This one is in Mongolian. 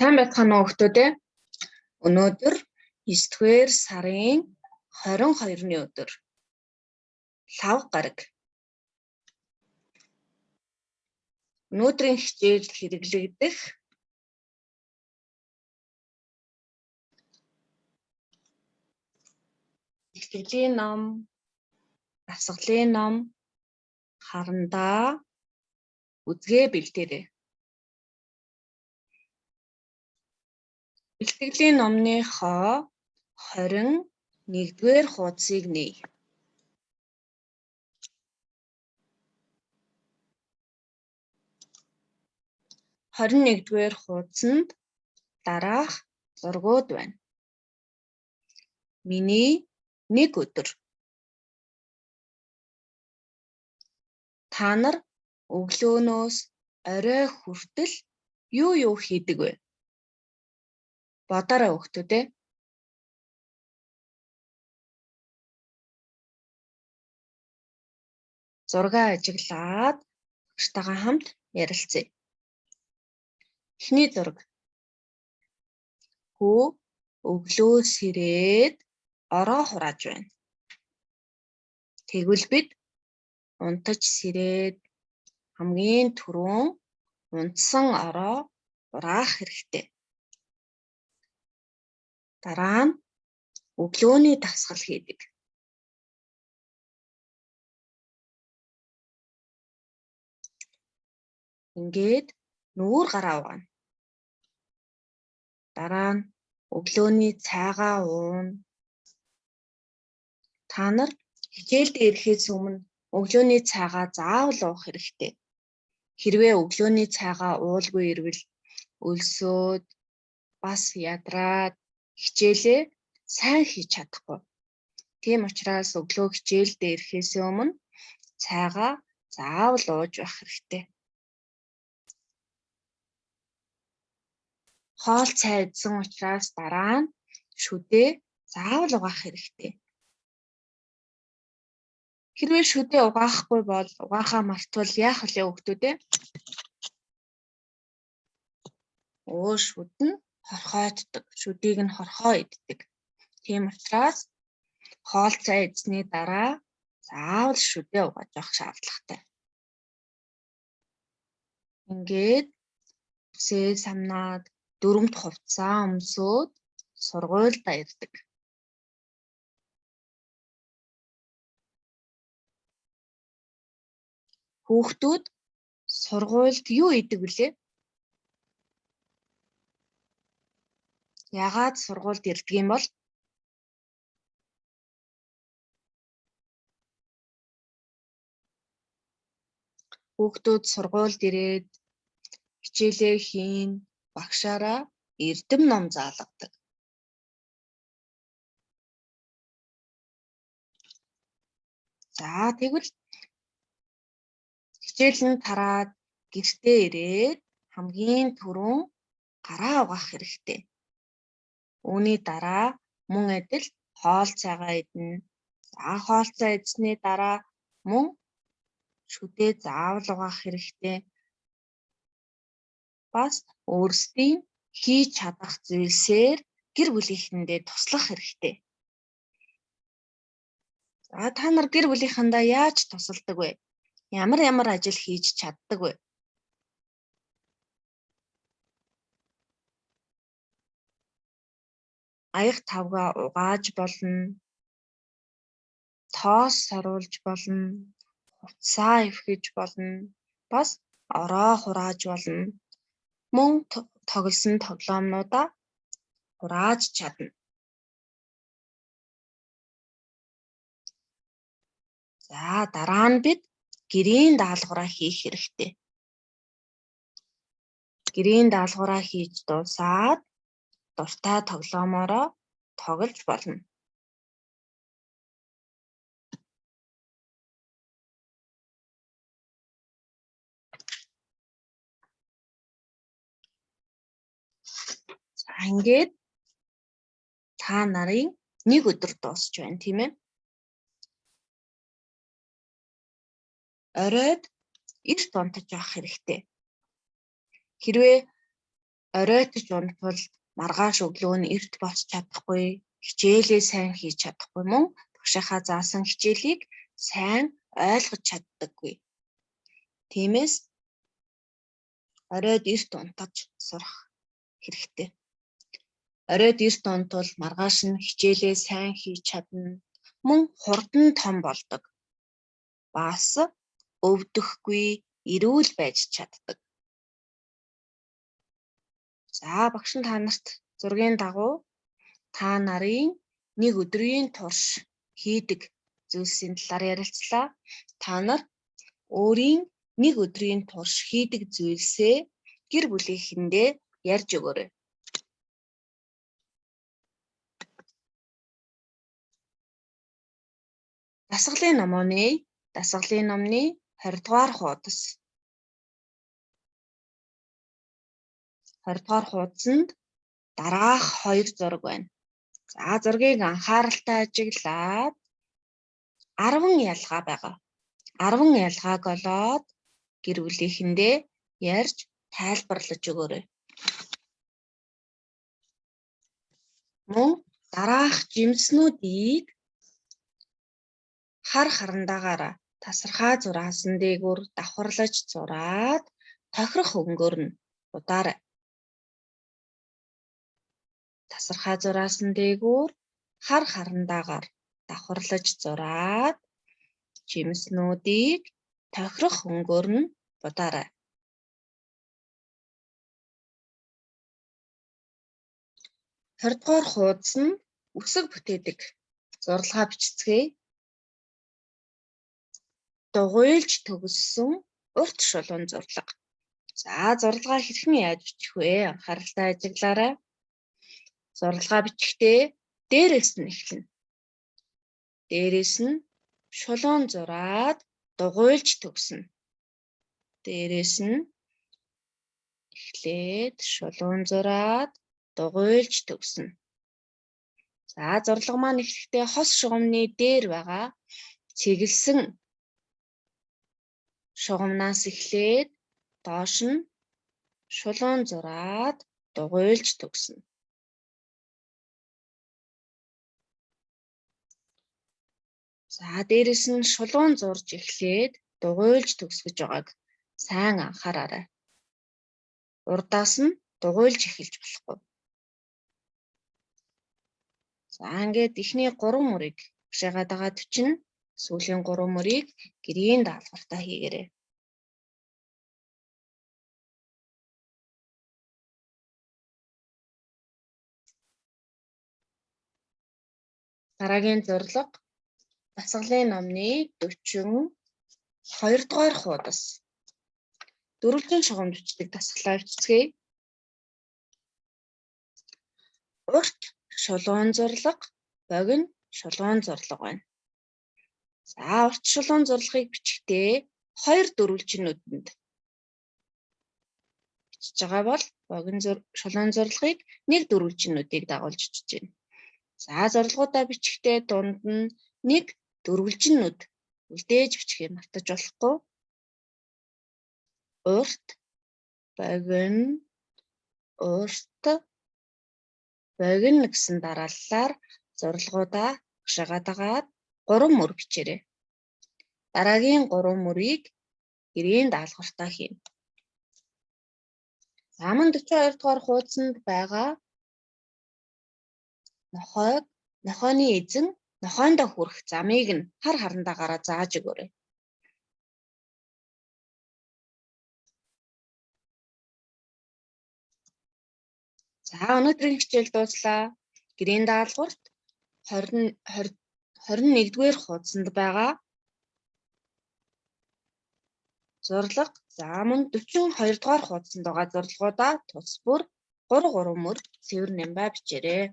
Сайн байцгаана уу хүмүүстээ. Өнөөдөр 9-р сарын 22-ны өдөр. Лав гараг. Өнөөдрийн хичээлд хэрэглэгдэх илтгэлийн ном, дасгалын ном, харандаа, үзгээ бэлдээрэй. Бэлтгэлийн номныхоо 21-р хуудсыг нээе. 21-р хуудсанд дараах зургууд байна. Миний нэг өдөр. Та нар өглөөнөөс орой хүртэл юу юу хийдэг вэ? Бодоорой хүүхдүүд ээ. Зургаа ажиглаад багштайгаа хамт ярилцъя. Эхний зураг. Хүү өглөө сэрээд ороо хурааж байна. Тэгвэл бид унтаж сэрээд хамгийн түрүүн унтсан ороо хураах хэрэгтэй. Дараа нь өглөөний дасгал хийдэг. Ингээд нүүр гараа угаана. Дараа нь өглөөний цайгаа ууна. Та нар хичээлдээ ирэхээс өмнө өглөөний цайгаа заавал уух хэрэгтэй. Хэрвээ өглөөний цайгаа уулгүй ирвэл өлсөөд бас ядраад хичээлээ сайн хийж чадахгүй. Тийм учраас өглөө хичээлдээ ирэхээс өмнө цайгаа заавал ууж байх хэрэгтэй. Хоол цай идсэн учраас дараа нь шүдээ заавал угаах хэрэгтэй. Хэрвээ шүдээ угаахгүй бол угаахаа мартвал яах вэ хүүхдүүд ээ? Шүд нь хорхойтдог. Шүдийг нь хорхоо иддэг. Тийм учраас хоол цай идсэний дараа заавал шүдээ угааж явах шаардлагатай. Ингээд үсээ самнаад дөрөмт хувцсаа өмсөөд сургуульдаа ирдэг. Хүүхдүүд сургуульд юу идэг вүлээ? Яагаад сургуульд ирдэг юм бол? Хүүхдүүд сургуульд ирээд хичээлээ хийн, багшаараа эрдэм ном заалгадаг. За тэгвэл хичээл нь тараад гэртээ ирээд хамгийн түрүүн гараа угаах хэрэгтэй. Үүний дараа мөн адил хоол цайгаа идэнэ. За хоол цай идсэний дараа мөн шүдээ заавал угаах хэрэгтэй. Бас өөрсдийн хийж чадах зүйлсээр гэр бүлийнхэндээ туслах хэрэгтэй. За та нар гэр бүлийнхэндээ яаж тусалдаг вэ? Ямар ямар ажил хийж чаддаг вэ? Аяг тавгаа угааж болно, тоос саруулж болно, хувцсаа эвхэж болно, бас ороо хурааж болно. Мөн тоглосон тоглоомнуудаа хурааж чадна. За дараа нь бид гэрийн даалгавраа хийх хэрэгтэй. Гэрийн даалгавраа хийж дуусаад дуртай тоглоомоороо тоглож болно. За ингээд та нарын нэг өдөр дуусч байна, тийм ээ? Оройд эрт унтаж явах хэрэгтэй. Хэрвээ Оройтож унтвал маргааш өглөө нь эрт босч чадахгүй, хичээлээ сайн хийж чадахгүй мөн багшийнхаа заасан хичээлийг сайн ойлгож чаддаггүй. Тиймээс оройд эрт унтаж сурах хэрэгтэй. Оройд эрт унтвал маргааш нь хичээлээ сайн хийж чадна. Мөн хурдан том болдог. Бас өвдөхгүй, эрүүл байж чаддаг. За багш нь та нарт зургийн дагуу та нарын нэг өдрийн турш хийдэг зүйлсийн талаар ярилцлаа. Та нар өөрийн нэг өдрийн турш хийдэг зүйлсээ гэр бүлийнхэндээ ярьж өгөөрэй. Дасгалын номны 20 дугаар хуудас. 20 дугаар хуудсанд дараах 2 зураг байна. За зургийг анхааралтай ажиглаад 10 ялгаа байгаа. 10 ялгааг олоод гэр бүлийнхэндээ ярьж тайлбарлаж өгөөрэй. Мөн дараах жимснүүдийг хар харандаагаараа тасархай зураасан дээгүүр давхарлаж зураад тохирох өнгөөр нь будаарай. Тасархай зураасан дээгүүр хар харандаагаар давхарлаж зураад жимснүүдийг тохирох өнгөөр нь будаарай. 20 дугаар хуудас нь үсэг бүтээдэг зурлагаа бичицгээе. Дугуйлж төгссөн урт шулуун зурлага. За зурлагаа хэрхэн яаж бичих вэ? Анхааралтай ажиглаарай. Зурлагаа бичихдээ дээрээс нь эхэлнэ. Дээрээс нь шулуун зураад дугуйлж төгснө. Дээрээс нь эхлээд шулуун зураад дугуйлж төгснө. За зурлага маань эхлэхдээ хос шугамны дээр байгаа цэглэсэн шугамнаас эхлээд доош нь шулуун зураад дугуйлж төгснө. За дээрээс нь шулуун зурж эхлээд дугуйлж төгсгөж байгааг сайн анхаараарай. Урдаас нь дугуйлж эхэлж болохгүй. За ингээд эхний 3 мөрийг багшаагаа дагаад бичнэ. Сүүлийн 3 мөрийг гэрийн даалгавартаа хийгээрэй. Дараагийн зурлага дасгалын номны 42 дугаар хуудас. Дөрвөлжин шугамд бичдэг дасгалаа бичцгээе. Урт шулуун зурлага, богино шулуун зурлага байна. За урт шулуун зурлагыг бичихдээ 2 дөрвөлжинүүдэнд бичиж байгаа бол богино шулуун зурлагыг 1 дөрвөлжинүүдийг дагуулж бичиж байна. За зурлагуудаа бичихдээ дунд нь 1 дөрвөлжинүүд үлдээж бичихээ мартаж болохгүй. Урт, богино, урт, богино гэсэн дарааллаар зурлагуудаа багшаагаа дагаад 3 мөр бичээрэй. Дараагийн 3 мөрийг гэрийн даалгавартаа хийнэ. За мөн 42 дугаар хуудсанд байгаа нохойг, нохойны эзэн нохойндоо хүрэх замыг нь хар харандаагаараа зааж өгөөрэй. За өнөөдрийн хичээл дууслаа. Гэрийн даалгаварт 21-р хуудсанд байгаа зурлага, за мөн 42 дугаар хуудсанд байгаа зурлагуудаа тус бүр 3 3 мөр цэвэр нямбай бичээрэй.